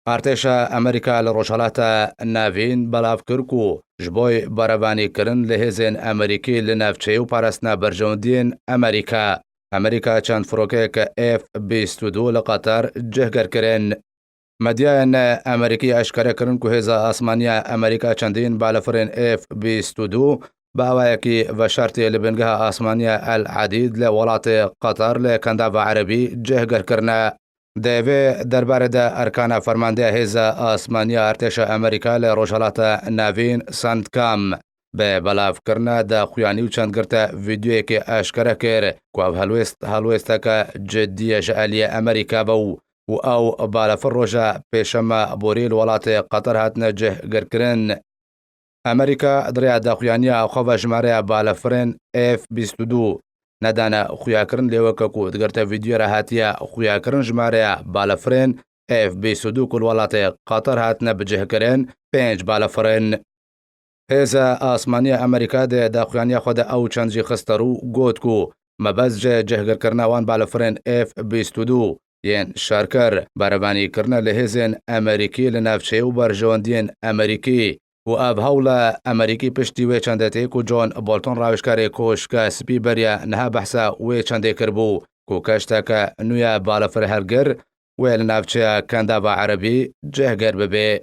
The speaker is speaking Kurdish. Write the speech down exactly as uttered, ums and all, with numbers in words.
Artêşa Amerîka li Rojhilata Navîn belav kir ku ji bo berevanîkirin li hêzên Amerîkî li navçeyê û parastina berjewendiyên Amerîka, Amerîka çend firokeyeke F bîst û du li Qatar cihgir kirin. Medyayên Amerîkî eşkere kirin ku hêza asmaniya Amerîka çendîn balafirên F bîst û du bi awayekî veşartî li bingeha asmaniya El Edîd li welatê Qatar li Kendava Erebî cihgir kirine. Di vê derbarê de erkana fermandeya hêza asmaniya artêşa Amerîka li Rojhilata Navîn, CENTCOM, bi belavkirina daxuyanî û çend girte vîdyoyekê eşkere kir ku ev helwêst helwêsteke cidî ye ji aliyê Amerîka ve û, û ew balafir roja pêşema borî li welatê Qatar hatine cihgirkirin. Amerîka di rêya daxuyaniya xwe ve jimareya balafirên F bîst û du nedane xuyakirin, lê weke ku di girte vîdyoyê re hatiye xuyakirin, jimareya balafirên F bîst û du ku li welatê Qatar hatine bicihkirin, pênc balafir in. Hêza asmaniya Amerîka di daxuyaniya xwe de ew çend jî xiste rû, got ku mebest ji cihgirkirina wan balafirên F bîst û du yên şerker, berevanîkirine li hêzên Amerîkî li navçeyê û berjewendiyên Amerîkî û ev hewla Amerîkî piştî wê çendê tê ku John Bolton, rawêjkarê Koşka Spî, beriya niha behsa wê çendê kiribû ku keşteke nû ya balafir hilgir wê li navçeya Kendava Erebî cihgir bibe.